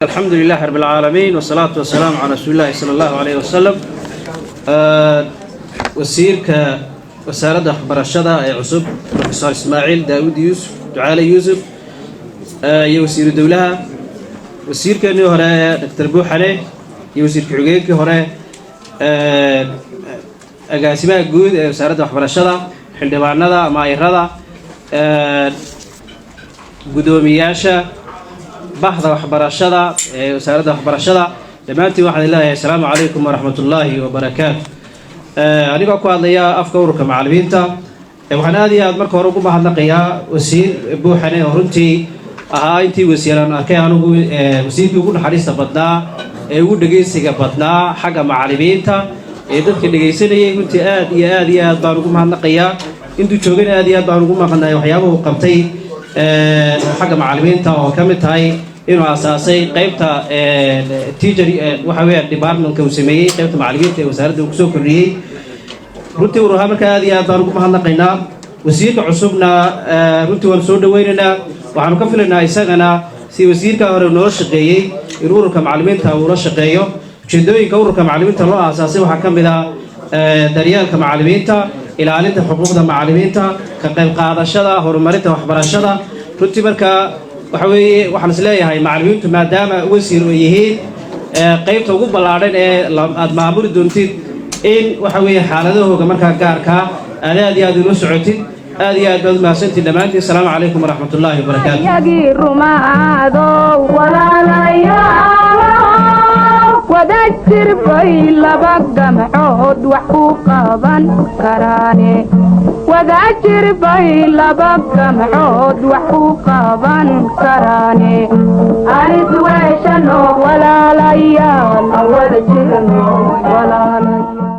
الحمد لله رب العالمين، والصلاة والسلام على رسول الله صلى الله عليه وسلم. Wasiirka wasaaradda waxbarashada ee cusub, Professor Ismaaciil Daawud Yuusuf Ducaale Yuusuf, iyo wasiiru dowlaha, wasiirkeenii hore Doctor Buuxane, iyo wasiir ku-xigeenkii hore, agaasimaha guud ee wasaaradda waxbarashada, xildhibaanada, maayirada, guddoomiyaasha bahda waxbarashada ee wasaaradda waxbarashada, dhammaantiin waxaan leeyahay asalaamu calaykum waraxmat ullaahi wabarakaatu. Anigoo ku hadlaya afka ururka macallimiinta, waxaan aad iyo aad marka hore ugu mahadnaqayaa wasiir Buuxane, oo runtii ahaa intii wasiiraan arkay anugu wasiirkii ugu naxariista badnaa ee ugu dhegaysiga badnaa xagga macallimiinta ee dadka dhegaysanayay. Runtii aad iyo aad iyo aad baan ugu mahadnaqayaa. Intuu joogana aad iyo aad baan ugu mahadnaqaya waxyaabuhu qabtay xagga macallimiinta, oo ka mid tahay inuu asaasay qaybta teacher, waxa weeyaan departmentka uu sameeyey, qaybta macallimiinta ee wasaaradda uu kusoo kordhiyey. Runtii urur ahaan marka aad iyo aad baan ugu mahadnaqaynaa. Wasiirka cusubna runtii waanu soo dhaweynaynaa. Waxaanu ka filaynaa isagana si wasiirka hore noola shaqeeyey in ururka macallimiinta uu la shaqeeyo. Ujeedooyinka ururka macallimiinta loo aasaasay waxaa ka mid ah daryeelka macallimiinta, ilaalinta xuquuqda macallimiinta, ka qayb qaadashada horumarinta waxbarashada. Runtii markaa waxa weeye waxaan is leeyahay macallimiintu, maadaama wasiir ay yihiin qaybta ugu ballaadhan ee aad maamuli doontid, in waxa weeye xaaladahooga markaa gaarkaa aad aad iyo aad ula socotid. Aad iyo aad baad u mahadsantihin dhammaantiin. Asalaamu calaykum waraxmat ullaahi wabarakaatu. Yagii rumaadow, walaalayaal, wada jir bay laba gamcood wax ku qaban karaane, wada jir bay laba gamcood wax ku qaban karaane. Anis weeshano, walaalayaal, wada jirno, walaalayaal.